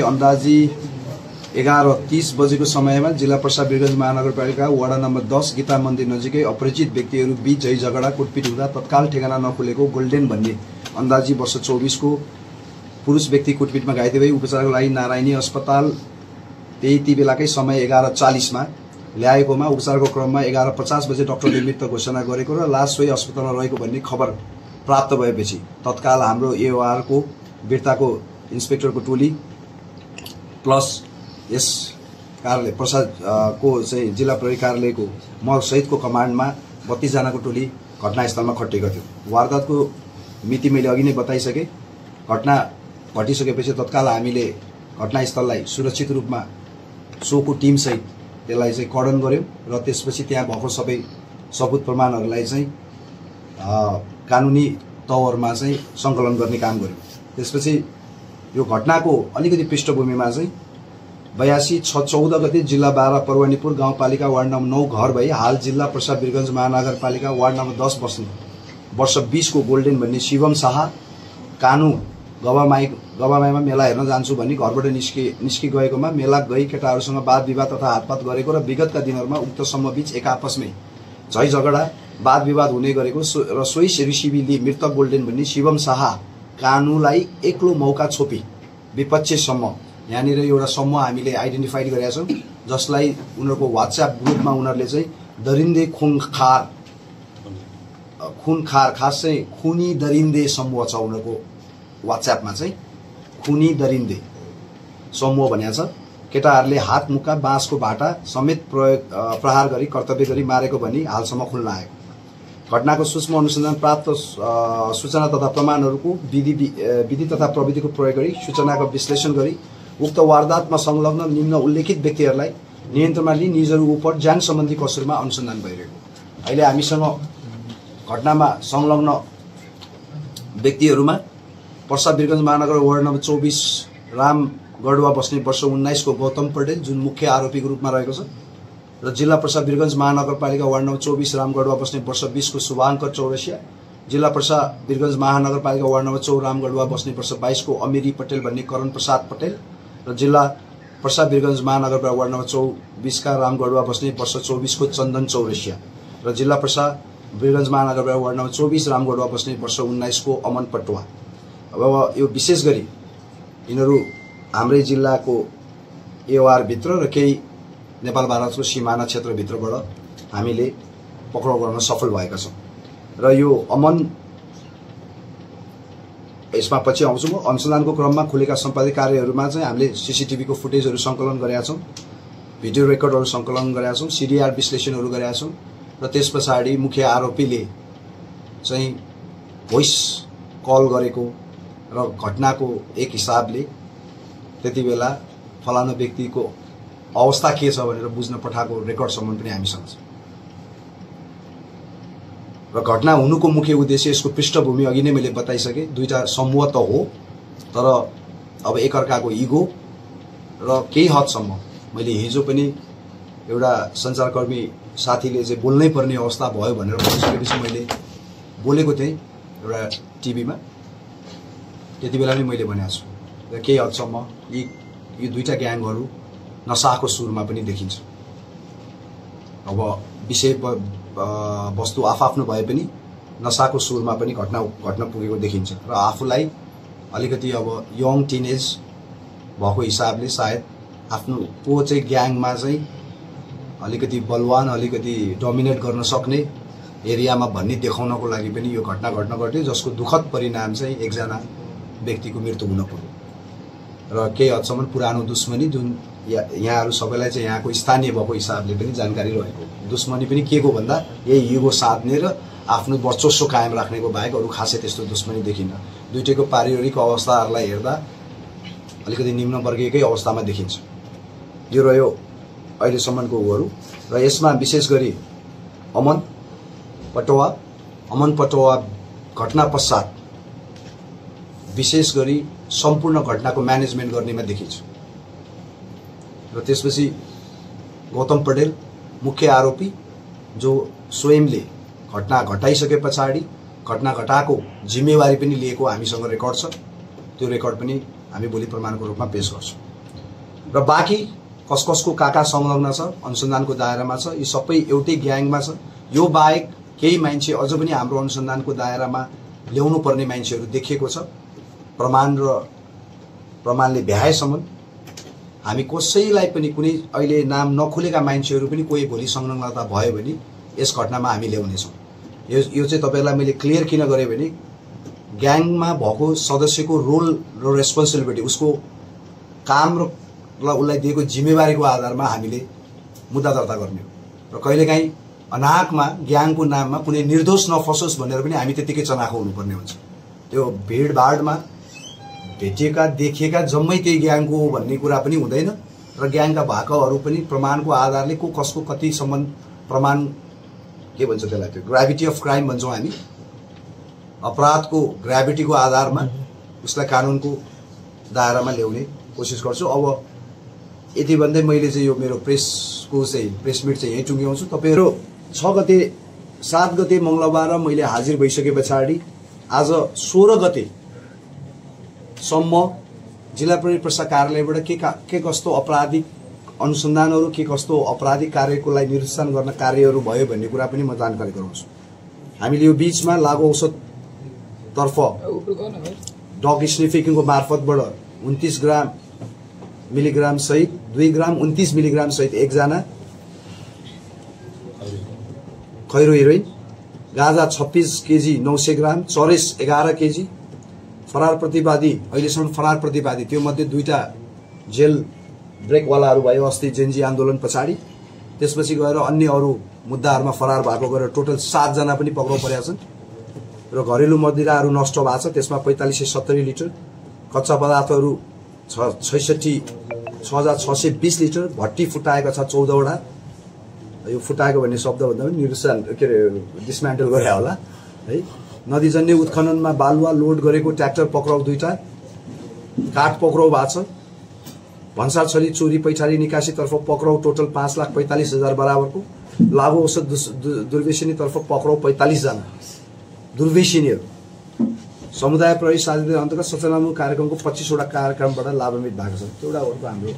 अंदाजी 11:30 बजेको समयमा जिल्ला प्रसाद वीरगञ्ज महानगरपालिका वडा नम्बर 10 गीता मन्दिर नजिकै अपरिचित व्यक्तिहरू बीच झै झगडा कुटपिट हुँदा तत्काल ठेगाना नखुलेको गोल्डेन भन्ने अंदाजी वर्ष 24 को पुरुष व्यक्ति कुटपिटमा घाइते भई उपचारको लागि नारायणी अस्पताल त्यही बेलाकै समय 11:40 मा ल्याएकोमा उपचारको क्रममा 11:50 बजे डाक्टरले मृत घोषणा गरेको र लास सोही अस्पतालमा रहेको भन्ने खबर प्राप्त भएपछि तत्काल हाम्रो एओआर को वीरताको इन्स्पेक्टरको टोली प्लस यस कार्यालय प्रसाद को चाहिँ जिल्ला प्रहरी कार्यालयको म सहितको कमान्डमा 32 जनाको टोली घटनास्थलमा खटिएको थियो। वारदातको मिति मैले अघि नै बताइसके। घटना घटिसकेपछि तत्काल हामीले घटनास्थललाई सुरक्षित रूपमा सोको टिम सहित त्यसलाई चाहिँ कर्डन गर्यौं र त्यसपछि त्यहाँ भएको सबै सबुत प्रमाणहरूलाई चाहिँ कानुनी तवरमा चाहिँ संकलन गर्ने काम गर्यौं। त्यसपछि यो घटनाको अलिकति पृष्ठभूमिमा चाहिँ 82/6/14 गते जिल्ला 12 परवानीपुर गाउँपालिका वार्ड नम्बर 9 घर भई हाल जिल्ला प्रसाद वीरगञ्ज महानगरपालिका वार्ड नम्बर 10 बस्ने वर्ष 20 को गोल्डेन भन्ने शिवम शाह कानु गवामाईमा मेला हेर्न जान्छु भनी घरबाट निस्कि गएकोमा मेला गई केटाहरूसँग वाद विवाद तथा हातपात गरेको र विगतका दिनहरूमा उक्त समूहबीच एक आपसमै झै झगडा वाद विवाद हुने गरेको र सोही ऋषिबीले मृतक गोल्डेन भन्ने शिवम शाह कानुलाई एक्लो मौका छोपी विपक्षी समूह यहाँनिर एउटा समूह हामीले आइडेन्टिफाई गरेका छौं जसलाई उनीहरुको व्हाट्सएप ग्रुपमा उनीहरुले चाहिँ दरिन्दे खुनखार खास चाहिँ खुनी दरिन्दे समूह छ। उनीहरुको व्हाट्सएपमा चाहिँ खुनी दरिन्दे समूह भनेको छ। केटाहरूले हात मुक्का बाँसको भाटा समेत प्रहार गरी कर्तव्य गरी मारेको भनी हालसम्म खुल्न आएको। घटनाको सूक्ष्म अनुसन्धान प्राप्त सूचना तथा प्रमाणहरूको विधि तथा प्रविधिको प्रयोग गरी सूचनाको विश्लेषण गरी उक्त वारदातमा संलग्न निम्न उल्लेखित व्यक्तिहरूलाई नियन्त्रणमा लिई निजहरू उप ज्यान सम्बन्धी कसुरमा अनुसन्धान भइरहेको। अहिले हामीसँग घटनामा संलग्न व्यक्तिहरूमा प्रसाद वीरगञ्ज महानगर वार्ड नम्बर 24 राम गढवा बस्ने वर्ष 19 को गौतम पटेल जुन मुख्य आरोपीको रूपमा रहेको छ र जिल्ला प्रसाद वीरगञ्ज महानगरपालिका वार्ड नम्बर 24 राम गढवा बस्ने वर्ष 20 को शुभाङ्कर चौरसिया, जिल्ला प्रसाद वीरगञ्ज महानगरपालिका वार्ड नम्बर 4 राम गढवा बस्ने वर्ष 22 को अमेरी पटेल भन्ने करण प्रसाद पटेल र जिल्ला प्रसाद वीरगञ्ज महानगरपालिका वार्ड नम्बर 24 का राम गढवा बस्ने वर्ष 24 को चन्दन चौरसिया र जिल्ला प्रसाद वीरगञ्ज महानगरपालिका वार्ड नम्बर 24 राम गढवा बस्ने वर्ष 19 को अमन पटुवा। अब यो विशेष गरी यिनीहरू हाम्रै जिल्लाको एओआर भित्र र केही नेपाल भारतको सीमाना क्षेत्रभित्रबाट हामीले पक्राउ गर्न सफल भएका छौं र यो अमन यसमा पछि आउँछु म। अनुसन्धानको क्रममा खुलेका सम्पादित कार्यहरूमा चाहिँ हामीले सीसीटीभी को फुटेजहरू संकलन गरेका छौं, भिडियो रेकर्डहरू संकलन गरेका छौं, सीडीआर विश्लेषणहरू गरेका छौं र त्यसपछि मुख्य आरोपीले चाहिँ भोइस कल गरेको र घटनाको एक हिसाबले त्यतिबेला फलाना व्यक्तिको अवस्था के छ भनेर बुझ्न पठाएको रेकर्डसम्म पनि हामीसँग छ र घटना हुनुको मुख्य उद्देश्य यसको पृष्ठभूमि अघि नै मैले बताइसके। दुईटा समूह त हो तर अब एकअर्काको इगो र केही हदसम्म मैले हिजो पनि एउटा सञ्चारकर्मी साथीले चाहिँ बोल्नै पर्ने अवस्था भयो भनेर भनिसकेपछि मैले बोलेको थिएँ एउटा टिभीमा। त्यतिबेला नै मैले भनेको छु र केही हदसम्म यी दुईटा ग्याङहरू नशाको सुरमा पनि देखिन्छ। अब विषय वस्तु आफआफ्नो भए पनि नशाको सुरमा पनि घटना पुगेको देखिन्छ र आफूलाई अलिकति अब यङ टिनेज भएको हिसाबले सायद आफ्नो को चाहिँ ग्याङमा चाहिँ अलिकति बलवान अलिकति डोमिनेट गर्न सक्ने एरियामा भन्ने देखाउनको लागि पनि यो घटना घट्न गयो जसको दुखद परिणाम चाहिँ एकजना व्यक्तिको मृत्यु हुन पुग्यो र केही हदसम्म पुरानो दुश्मनी जुन यहाँहरु सबैलाई चाहिँ यहाँको स्थानीय भएको हिसाबले पनि जानकारी रहेको दुश्मनी पनि के को भन्दा यही युगो साध्ने र आफ्नो वर्चस्व कायम राख्नेको बाहेक अरु खासै त्यस्तो दुश्मनी देखिन्न। दुईटैको पारिवारिक अवस्थाहरूलाई हेर्दा अलिकति निम्न वर्गीयकै अवस्थामा देखिन्छ। यो रह्यो अहिलेसम्मको उहरू र यसमा विशेष गरी अमन पटवा घटना पश्चात विशेष गरी सम्पूर्ण घटनाको म्यानेजमेन्ट गर्नेमा देखिन्छ र त्यसपछि गौतम पटेल मुख्य आरोपी जो स्वयंले घटना घटाइसके पछाडी घटना घटाको जिम्मेवारी पनि लिएको हामीसँग रेकर्ड छ। त्यो रेकर्ड पनि हामी भोलि प्रमाणको रूपमा पेश गर्छौँ। र बाँकी कसको काका संलग्न छ अनुसन्धानको दायरामा छ, यी सबै एउटै ग्याङमा छ। यो बाहेक केही मान्छे अझ पनि हाम्रो अनुसन्धानको दायरामा ल्याउनु पर्ने मान्छेहरू देखिएको छ। प्रमाणले भ्याएसम्म हामी कसैलाई पनि कुनै अहिले नाम नखुलेका मान्छेहरू पनि कोही भोलि संलग्नता भयो भने यस घटनामा हामी ल्याउनेछौँ। यो चाहिँ तपाईहरुलाई मैले क्लियर किन गरेँ भने ग्याङमा भएको सदस्यको रोल र रेस्पोन्सिबिलिटी, उसको काम र उसलाई दिएको जिम्मेवारीको आधारमा हामीले मुद्दा दर्ता गर्ने हो। र कहिलेकाहीँ अनाहकमा ग्याङको नाममा कुनै निर्दोष नफसोस् भनेर पनि हामी त्यतिकै चनाखो हुनुपर्ने हुन्छ। त्यो भिडभाडमा भेटिएका देखिएका जम्मै त्यही ग्याङको हो भन्ने कुरा पनि हुँदैन र ग्याङका भएकाहरू पनि प्रमाणको आधारले को कसको कतिसम्म प्रमाण के भन्छ त्यसलाई, त्यो ग्राभिटी अफ क्राइम भन्छौँ हामी, अपराधको ग्राभिटीको आधारमा उसलाई कानुनको दायरामा ल्याउने कोसिस गर्छु। अब यति भन्दै मैले चाहिँ यो मेरो प्रेस मिट चाहिँ यही टुङ्ग्याउँछु। तपाईहरु 7 गते मंगलबार मैले हाजिर भइसके पछाडि आज 16 गते सम्म जिल्ला प्रहरी प्रशासन कार्यालयबाट के कस्तो आपराधिक अनुसन्धानहरू, के कस्तो आपराधिक कार्यको लागि निरीक्षण गर्न कार्यहरू भयो भन्ने कुरा पनि म जानकारी गराउँछु। हामीले यो बीचमा लागु औषध तर्फ डग स्निफिङको मार्फतबाट 29 मिलिग्राम सहित 2 ग्राम 29 मिलिग्राम सहित एकजना खैरो हेरोइन, गाँजा 26 केजी 900 ग्राम, चरेस 11 केजी, फरार प्रतिवादी अहिलेसम्म फरार प्रतिवादी त्यो मध्ये 2टा जेल ब्रेकवालाहरू भयो अस्ति जेन्जी आन्दोलन पछाडि, त्यसपछि गएर अन्य अरू मुद्दाहरूमा फरार भएको गरेर टोटल 7 जना पनि पक्राउ परेका छन्। र घरेलु मदिराहरू नष्ट भएको छ, त्यसमा 4570 लिटर, कच्चा पदार्थहरू 6620 लिटर, भट्टी फुटाएका छ 14 वटा। यो फुटाएको भन्ने शब्द भन्दा पनि निरीक्षण के अरे डिसमेन्टल गरे होला है। नदीजन्य उत्खननमा बालुवा लोड गरेको ट्र्याक्टर पक्राउ 2टा, काठ पक्राउ भएको छ। भन्सार छली चोरी पैठारी निकासी तर्फ पक्राउ टोटल 5,45,000 बराबरको। लागु औषध दुर्व्यसनी तर्फ पक्राउ 45 जना दुर्व्यसनीहरू। समुदाय प्रहरी साझेदारी अन्तर्गत सचेतनामूलक कार्यक्रमको 25 वटा कार्यक्रमबाट लाभान्वित भएको छ। त्यो एउटा हाम्रो